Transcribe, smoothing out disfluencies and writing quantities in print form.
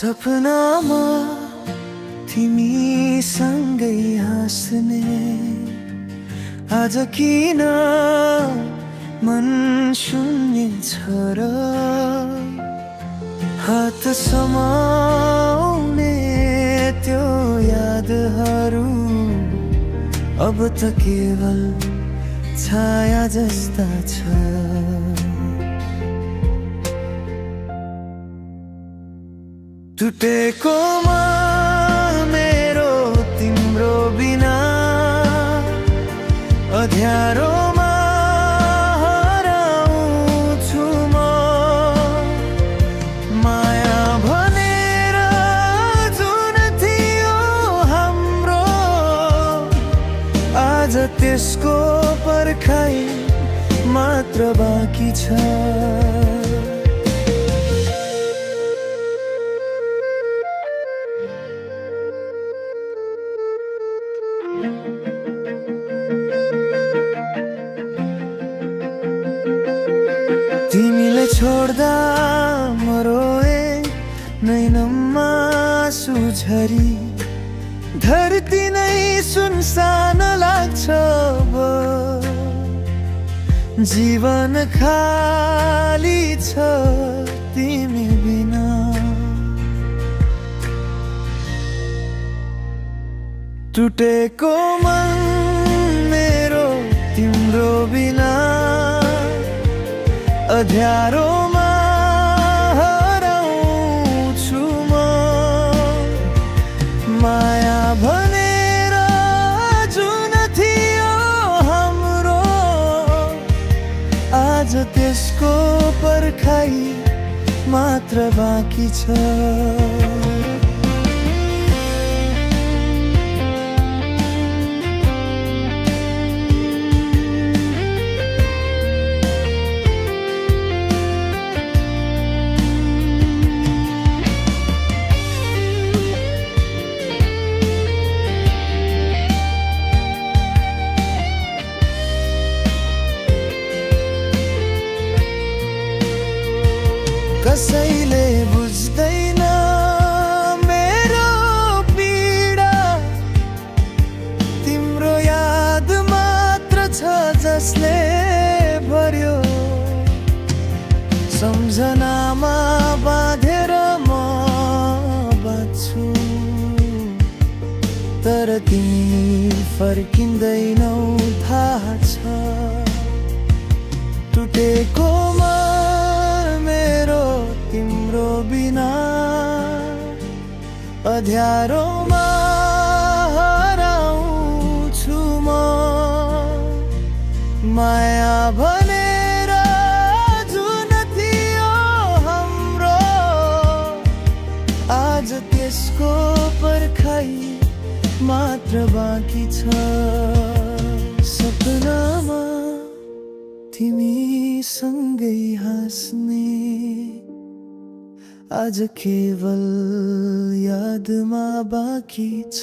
सपनामा तिमीसँगै हाँस्ने आज किन मन शून्य छ र हात समाउने त्यो यादहरू अब त केवल छाया जस्ता छ। टुटेकोमा मेरो तिम्रो बिना अँध्यारोमा हराउँछु म। माया भनेर जुन थियो हाम्रो आज त्यसको पर्खाइ मात्र बाँकी छ। तिमीले छोड्दा म रोए नैनमा आँसु झरी धरती नै सुनसान लाग्छ अब जीवन खाली छ तिमी बिना। टुटेको मन मेरो तिम्रो बिना अँध्यारोमा हराउँछु म। माया भनेर जुन थियो हाम्रो आज त्यसको पर्खाइ मात्र बाँकी छ। कसैले बुझ्दैन मेरो पीडा तिम्रो याद मात्र छ जसले भर्यो सम्झनामा बाँधेर म बाँच्छु तर तिमी फर्किँदैनौ थाहा छ। टुटेको तिम्रो बिना अँध्यारोमा हराउँछु म। माया भनेर जुन थियो हाम्रो आज त्यसको पर्खाइ मात्र बाँकी छ। सपनामा तिमीसँगै हाँस्ने आज केवल यादमा बाँकी छ।